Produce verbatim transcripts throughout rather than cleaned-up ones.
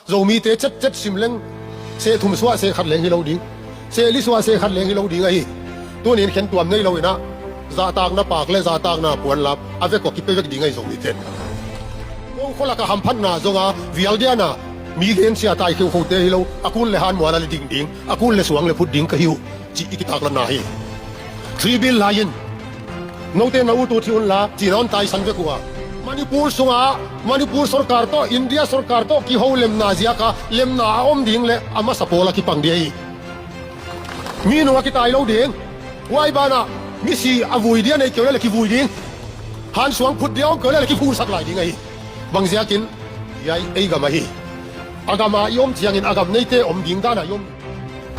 Zomite chet chet sim leng, seh thum sua seh khat leng hilou ding. Seh li sua seh khat leng hilou ding ahi. Tunin khen tuam neilou ina, zahtakna pak le zahtakna puan lap, a vek a kipe vek ding ahi Zomite. Ko kholaka hamphatna zonga, vial diana, mi gensia tai kheu khote hilou, a kun le han muala le ding ding, a kun le suang le phut ding ka hiu, chi i kitaklanna hi. Three bill laiin, note na u tu thi unla, china hon taisan vek ua. Manipur sunga, Manipur sorkar toh, India sorkar toh, kihou lemna ziaka, lemna a om ding le, a masa pola kipang ding ahi. Mi nunga kitai lou ding. Huai bana, misi a vui dia nei keu le le kivui ding. Han suang phut dia om keu le le kiphusak lai ding ahi. Bang ziakin, hiai ei gam ahi. A gama i om chiangin a gam neite om ding dana i om.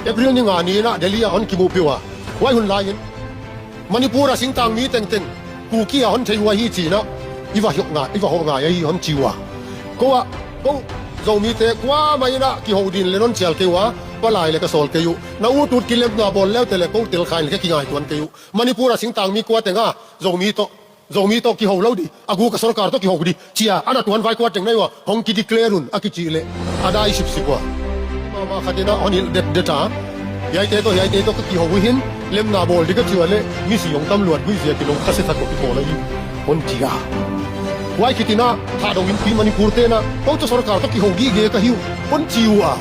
April ni nga nina Delhi a hon kimu piu a. Huai hun laiin. Manipur a singtang mi tengteng. Kuki a hon thei ua hi china. I va hiok ngai, i va ho ngai ahi hon chi ua. Ko a, ko Zomite kuamah ina kihou din le non chial kei ua. Palai le ka sol kei u. Na u tut kilemna bol leu te le ko tel khain le ka kingaituan kei u. Manipur a singtang mi kua tenga Zomi toh, Zomi toh kihou lou di, a guk a sorkar toh kihou di, chia, ana tuan vai kua teng nai ua, hong ki declare un, a kichi le, a dai sip sip ua. Mama khat ina hon hil det det a, hiaite toh, hiaite toh ka kihou hin, lemna bol di ka chi ua le, misi hong tam luat gui zia kilou ka se that ko kikol ahi, hon chia. Huai kiti na, Thadou in pi Manipur te na, ko chu sorkar toh kihou gige ka hiu, hon chi ua.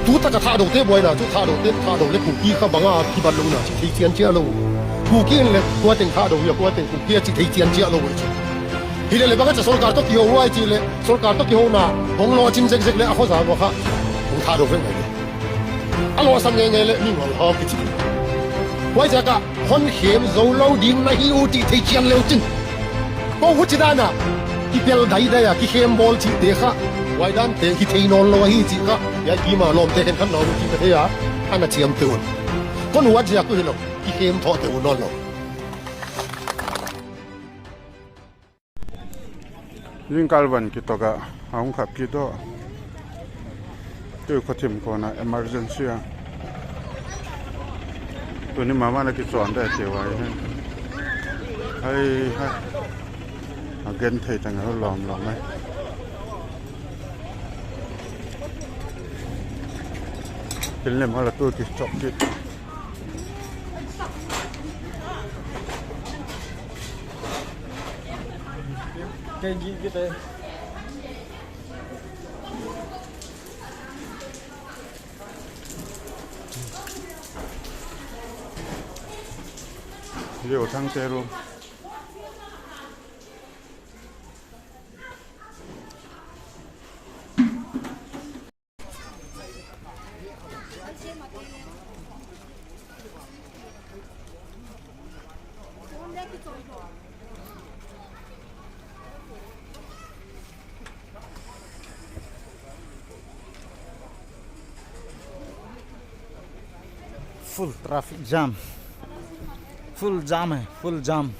Tutaka Thadou te buaina chu Thadou te, Thadou le Kuki kha banga kibat louna chi thei chian chia lou. Kuki in le kua teng Thadou hia, kua teng Kuki a chi thei chian chia lou chu. Hile le banga cha sorkar toh kihou huai chi le, sorkar toh kihouna, hong lo chin zek zek le a khoza mo kha. Hong Thadou veng mai le. A lo sam nge nge le mi ngol ho kichi. Huai zaka, hon khem zou lou ding na hi u ti thei chian leu chin. Ko u chi dana, kipel dai dai a, kikhem bol chi te kha. Huai dan te kithei non lou ahi chi kha. Hiai kima lom te khen khan non chi ka thei a, ana chiam te un. Kon huat zia ku hilou, kikhem tho te u non lou. Jingkal van kitoka, a hung khap kit doh. Tui khothim kona emergency a. Tuni mama na kichon da te wai he. Hai, hai. A gen thei tang a lom lom mai. Kin lem hala tu kichok kit. Kei gi kit e. Leo thang te ru. Full traffic jam. Full jam hai, full jam.